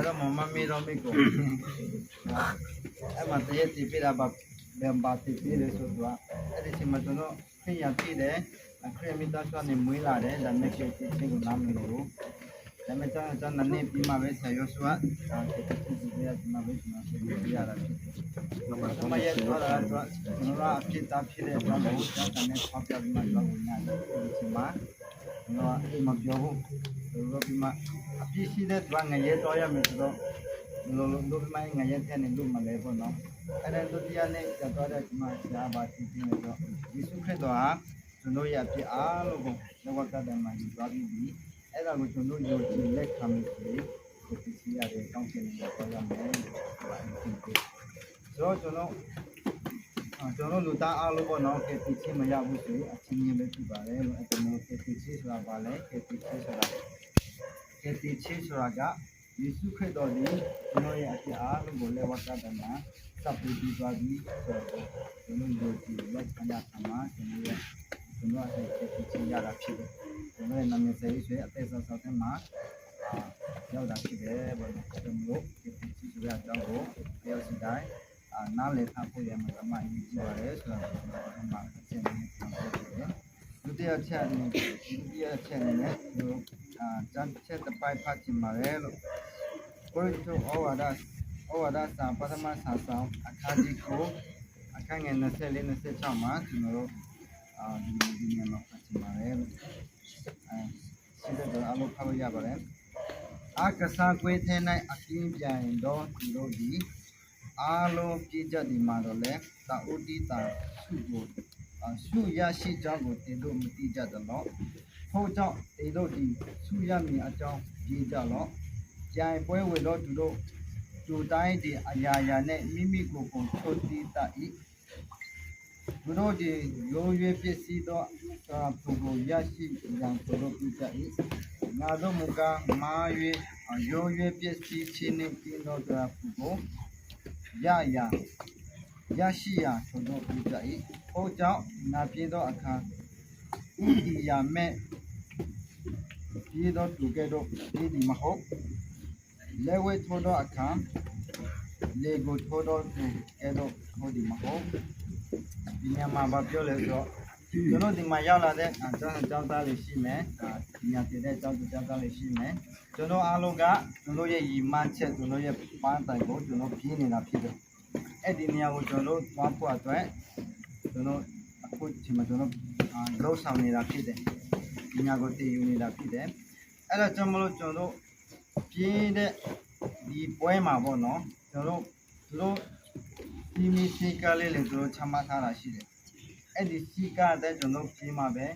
Yaꞈ dawˇ maˬ maˇ miˇ dawˇ miˇ k'o, eˉ maˬ teˇ yehˇ te piˇ la, baˬ, baˬ te piˇ le sho tuˬ a. Eˉ teˇ chi maˬ cawˬ nawˉ Hkriꞈ yaˇ piˇ dehꞈ, Hkriꞈ yaˇ miˇ taˇ shu a ne mui laˬ dehꞈ, daꞈ mehˆ kehˬ te chi k'o naˉ mui loˬ. Daꞈ mehˆ caˇ caˇ naˍ neˇ piˇ maˇ ve shaˍ yawˇ shu a, kehˬ te chi ve yaˇ te maˇ ve chi maˇ shu piˇ yaˇ la piˇ. Maˇ maˇ yehˇ tawˇ la tuˬ a, a piˇ taˇ piˇ leh, a mawˬ caˇ caˇ mehˆ tawˇ piˇ a ve maˇ cawˬ a ve ngaˬ chi maˇ Nawˬ a teˇ maˬ pyawˬ hoˇ, lo piˇ ma. A piˇ shiˉ teˇ tuˬ a ngaˬ yehˇ tawˇ yaˇ mehˍ tuˬ dawˇ, lo lo piˇ ma, ngaˬ yehˇ hteˇ ne lo maˬ leh k'o nawˬ. Eˉ leh to teˇ yanˇ neˇ ca tawˇ yaˇ tuˬ maˇ shaˍ a baˬ ti te mehˍ tuˬ, Yeˍsuˆ Hkriꞈ dawˬ a, cawˬ nawˉ yehˇ a piˇ a lo k'o, yawˇ g'aˇ kaˇ daꞈ maˬ yuˬ tawˇ a piˇ biˬ. Eˉ leh k'o cawˬ nawˉ yawˇ ci leh hkanˍ mehˍ tuˬ le, kehˬ te chi yaˇ ve tawˇ kehˬ ne yaˇ tawˇ yaˇ mehˍ, a ti te. Cawˬ cawˬ nawˉ Cawˬ nawˉ luˬ taˍ a lo k'o nawˬ kehˬ te chi maˬ yaˇ g'uˇ suhˍ a chi nyi ve tuˬ baˬ leh lo, a cawˬ nawˉ kehˬ te chi shu la baˬ leh, kehˬ te chi shu la, kehˬ te chi shu la kaꞈ, Yeˍsuˆ Hkriꞈ dawˬ ve, cawˬ nawˉ yehˇ a piˇ a lo k'o leh g'aˇ kaˇ daꞈ maˬ, shaˍ pui biˇ tawˇ a biˇ, cawˬ nawˉ yawˇ ci leh hkanˍ yaˇ hkanˍ maˬ, cawˬ nawˉ yehˇ, cawˬ nawˉ a hk'e kehˬ te chi yaˇ g'a piˇ ve, cawˬ nawˉ yehˇ naˬ mehˍ sehˍ ve shu a teˇ shaˍ shaˍ teˇ maˬ, yaˇ g'a piˇ ve, cawˬ nawˉ kehˬ te chi shu ve a caˇ k'o, a yawˇ chi daꞈ naˉ leh htaˇ k'oˆ leh maˬ kaꞈ maˇ nyi jiˇ a leh, maˬ kaꞈ chehˇ nyi htaꞈ k'oˆ ve, ဒုတိယအချက်အနေနဲ့, ဒုတိယအချက်အနေနဲ့, ကျွန်တော်, အ, ကျမ်းချက်တစ်ပိုဒ် ဖတ်ချင်ပါတယ်လို့, ကောရိန္သုဩဝါဒ, ဩဝါဒစာ ပထမစာစောင် အခန်းကြီးကိုး, အခန်းငယ်နှစ်ဆယ့်လေး နှစ်ဆယ့်ခြောက်မှာ ကျွန်တော်တို့, အာ, ဒီလိုဒီနေရာမှာ ဖတ်ချင်ပါတယ်လို့, အဲ, ရှိတဲ့အတွက် အားလုံးဖတ်လို့ရပါတယ်။ အကဆားကွင်းထဲ၌ အပြင်းပြိုင်သောသူတို့သည် အားလုံးပြေးကြသည်မှာတော့လည်း တၢ်အိုးဒံးတၢ်ဆူးကို, အာ, ဆူးရရှိကြောင်းကို သင်တို့မသိကြသလော။ ထို့ကြောင့် သင်တို့သည် ဆူးရမည်အကြောင်း ပြေးကြလော့။ ပြိုင်ပွဲဝင်သောသူတို့, သူတိုင်းသည် အရာရာနှင့် မိမိကိုယ်ကို ချိုးသီးတတ်၏။ သူတို့သည် ယိုယွင်းပျက်စီးသော သရၣ်ဖူကို ရရှိရန် ချိုးတို့ပြုကြ၏။ ငါတို့မူကား မှား၍ ယိုယွင်းပျက်စီးခြင်းနှင့် ကင်းသော သရၣ်ဖူကို ရရာ, ရရှိရာ ချိုးတို့ပြုကြ၏။ ထို့ကြောင့် ငါပြေးသောအခါ ဦးတည်ရာမဲ့ ပြေးသောသူကဲ့သို့ ပြေးသည်မဟုတ်။ လက်ဝဲထိုးသောအခါ လှေကိုထိုးသောသူကဲ့သို့ ထိုးသည်မဟုတ်။ ဒီနေရာမှာ ဘာပြောလဲဆိုတော့ ကျွန်တော်ဒီမှာရောက်လာတဲ့ ကျောင်းသူကျောင်းသားတွေရှိမယ်။ အာ, ပညာသင်တဲ့ကျောင်းသူကျောင်းသားတွေရှိမယ်။ ကျွန်တော်အားလုံးက ကျွန်တော်ရဲ့ရည်မှန်းချက်, ကျွန်တော်ရဲ့ပန်းတိုင်ကို ကျွန်တော်ပြေးနေတာဖြစ်တယ်။ အဲ့ဒီနေရာကို ကျွန်တော်သွားဖို့အတွက် ကျွန်တော်အခုချိန်မှာ ကျွန်တော်, အာ, လုပ်ဆောင်နေတာဖြစ်တယ်။ ပညာကိုသင်ယူနေတာဖြစ်တယ်။ အဲ့ဒါကြောင့်မလို့ ကျွန်တော်ပြင်းတဲ့ဒီပွဲမှာပေါ့နော်, ကျွန်တော်တို့, သူတို့စည်းမျဉ်းစည်းကမ်းလေးတွေ သူတို့ချမှတ်ထားတာရှိတယ်။ အဲ့ဒီစည်းကမ်းအတိုင်း ကျွန်တော်ပြင်းမှပဲ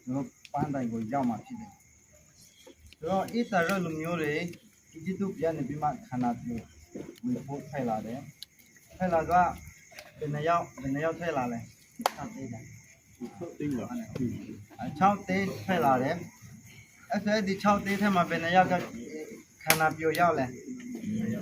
ကျွန်တော်ပန်းတိုင်ကိုရောက်မှာဖြစ်တယ်။ ဆိုတော့ အီသရႃႇလူမျိုးတွေ အီဂျစ်ပြည်ကနေပြီးမှ ခါနာန်ပြည်ဝင်ဖို့ထွက်လာတယ်။ ထွက်လာတော့ ဘယ်နှစ်ယောက်, ဘယ်နှစ်ယောက်ထွက်လာလဲ။ ခြောက်သိန်းပါ။ အဲ, ခြောက်သိန်းထွက်လာတယ်။ အဲ့ဆို အဲ့ဒီခြောက်သိန်းထဲမှာ ဘယ်နှစ်ယောက်က ခါ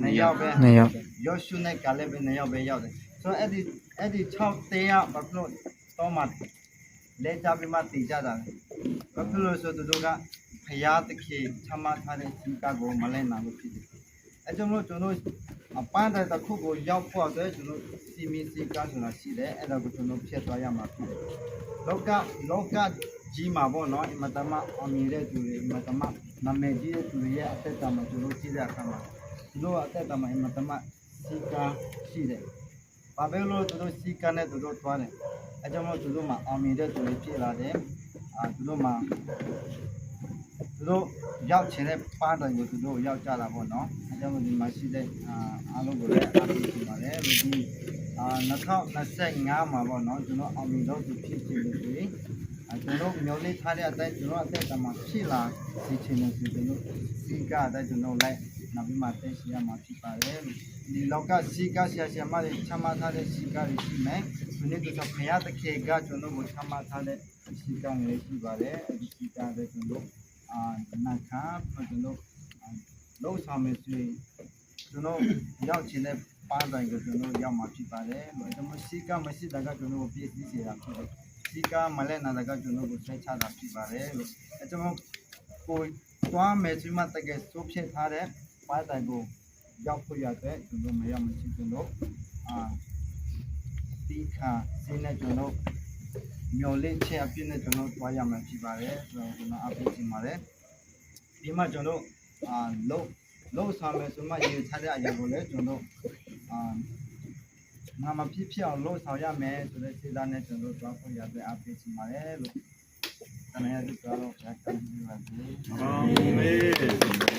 နှစ်ယောက်ပဲ။ နှစ်ယောက်။ ယောရှုနဲ့ ကာလက်ပဲ နှစ်ယောက်ပဲ ရောက်တယ်။ ဆိုတော့ အဲ့ဒီ အဲ့ဒီခြောက်သိန်းက ဘာဖြစ်လို့ တောမှာ လဲကျပြီးမှ သေကြတာလဲ။ ဘာဖြစ်လို့လဲဆိုတော့ သူတို့က ဘုရားသခင် ချမှတ်ထားတဲ့ စည်းကမ်းကို မလိုက်နာလို့ ဖြစ်တယ်။ အဲကြောင့်မလို့ ကျွန်တော်တို့ အပန်းတိုင်တစ်ခုကို ရောက်ဖို့အတွက် ကျွန်တော် စည်းမျဉ်းစည်းကမ်းဆိုတာ ရှိတယ်။ အဲ့ဒါကို ကျွန်တော် ဖျက်သွားရမှာ ဖြစ်တယ်။ လောက လောကကြီးမှာပေါ့နော် အင်မတန်မှ အောင်မြင်တဲ့သူတွေ အင်မတန်မှ နာမည်ကြီးတဲ့သူတွေရဲ့ အသက်တာမှာ ကျွန်တော် ကြည့်တဲ့အခါမှာ သူတို့ အသက်တာမှာ အင်မတန်မှ စည်းကမ်းရှိတယ်။ ဘာဖြစ်လို့ သူတို့ စည်းကမ်းနဲ့ သူတို့ သွားတယ်။ အဲကြောင့်မလို့ သူတို့မှာ အောင်မြင်တဲ့သူတွေ ဖြစ်လာတယ်။ အာ၊ သူတို့မှာ သူတို့ ရောက်ချင်တဲ့ ပန်းတိုင်ကို သူတို့ ရောက်ကြတာပေါ့နော်။ အဲကြောင့်မလို့ ဒီမှာရှိတဲ့ အာ၊ အားလုံးကိုလည်း အားပေးချင်ပါတယ်။ ဒီ အာ၊ နှစ်ထောင်နှစ်ဆယ့်ငါးမှာပေါ့နော် ကျွန်တော် အောင်မြင်တော့သူ ဖြစ်ချင်လို့ဆိုရင် အာ၊ ကျွန်တော် မျှော်လင့်ထားတဲ့အတိုင်း ကျွန်တော် အသက်တာမှာ ဖြစ်လာစေချင်လို့ဆိုရင် ကျွန်တော် စည်းကမ်းအတိုင်း ကျွန်တော် လိုက်နာပြီးမှ အသက်ရှင်ရမှာ ဖြစ်ပါတယ်။ ဒီလောက စည်းကမ်း ဆရာ၊ ဆရာမတွေ ချမှတ်ထားတဲ့ စည်းကမ်းတွေ ရှိမယ်။ သူနဲ့သူက ဘုရားသခင်က ကျွန်တော်ကို ချမှတ်ထားတဲ့ စည်းကမ်းတွေ ရှိပါတယ်။ အဲဒီ စည်းကမ်းတွေ ကျွန်တော် အာ၊ နာခံ၊ ကျွန်တော် အာ၊ လုပ်ဆောင်မယ်ဆိုရင် ကျွန်တော် ရောက်ချင်တဲ့ ပန်းတိုင်ကို ကျွန်တော် ရောက်မှာ ဖြစ်ပါတယ်။ အဲကြောင့်မလို့ စည်းကမ်း မရှိတာက ကျွန်တော်ကို ပျက်စီးစေတာ ဖြစ်တယ်။ စည်းကမ်း မလိုက်နာတာက ကျွန်တော်ကို ဆွဲချတာ ဖြစ်ပါတယ်လို့။ အဲကြောင့်မလို့ ကိုယ်သွားမယ်ဆိုမှ တကယ် ဆုံးဖြတ်ထားတဲ့ ပန်းတိုင်ကို ရောက်ဖို့ရတဲ့ ကျွန်တော် မရောက်မချင်း ကျွန်တော် အာ၊ သီးခံခြင်းနဲ့ ကျွန်တော် မျှော်လင့်ခြင်းအပြည့်နဲ့ ကျွန်တော် သွားရမှာ ဖြစ်ပါတယ်ဆိုတော့ ကျွန်တော် အားပေးချင်ပါတယ်။ ပြီးမှ ကျွန်တော် အာ၊ လုပ် လုပ်ဆောင်မယ်ဆိုမှ ရည်ရွယ်ထားတဲ့ အရာကိုလည်း ကျွန်တော် အာ၊ ငါမဖြစ်ဖြစ်အောင် လုပ်ဆောင်ရမယ်ဆိုတဲ့ စိတ်ဓာတ်နဲ့ ကျွန်တော် သွားဖို့ရတဲ့ အားပေးချင်ပါတယ်လို့ တနင်္ဂနွေနေ့ကတော့ ဘုရားက ပြုပါစေ။ အာမင်။